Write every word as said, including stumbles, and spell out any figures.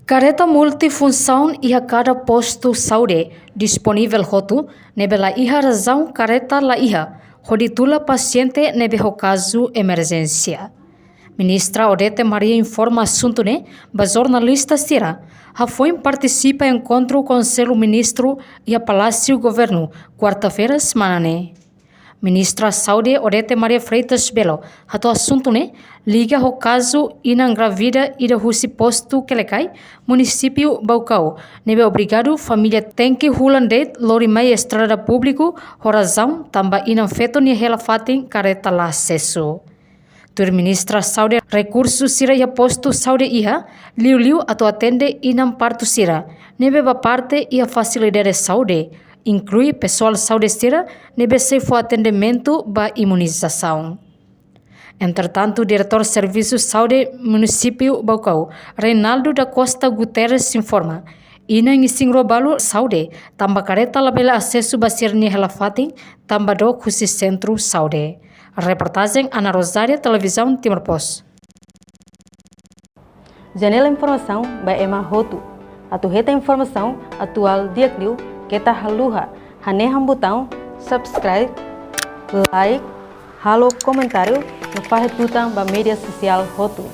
Kareta multifunsaun iha kada postu saúde disponivel hotu, ne'ebé laiha razaun kareta laiha hodi tula pasiente ne'ebé ho kazu emerjénsia. Ministra Odete Maria informa asuntu ne'e ba jornalista sira, hafoin partisipa enkontru Konsellu Ministru iha Palásiu Governu, kuarta-feira semana ne'e. Ministra Saúde Odete Maria Freitas Belo hato'o asuntu ne'e liga ho kazu inan grávida ida husi postu Kelekai, munisípiu Baucau, ne'ebé obrigadu família tenke hulan de'it lori mai estrada públiku ho razaun tanba inan feto nia hela-fatin kareta la asesu. Tuir Ministra Saúde, rekursu sira iha postu saúde iha, liuliu atu atende inan partu sira ne'ebé bá parte iha fasilidade saúde, inklui pesoál saúde sira ne'ebé sei fó atendimentu ba imunizasaun. Entretantu, Diretór Servisu Saúde Munisípiu Baucau, Reinaldo da Costa Guterres, informa, inan isin-rua balu saúde tanba kareta labele asesu ba sira-nia hela-fatin tanba dook husi sentru saúde. Reportajen Ana Rosária, Televizaun Timor Post. Janela informasaun ba ema hotu. Atu hetan informasaun atuál di'ak liu, keta haluha hanehan butaun subscribe, like, halo komentáriu no fahe tutan ba média sosiál hotu.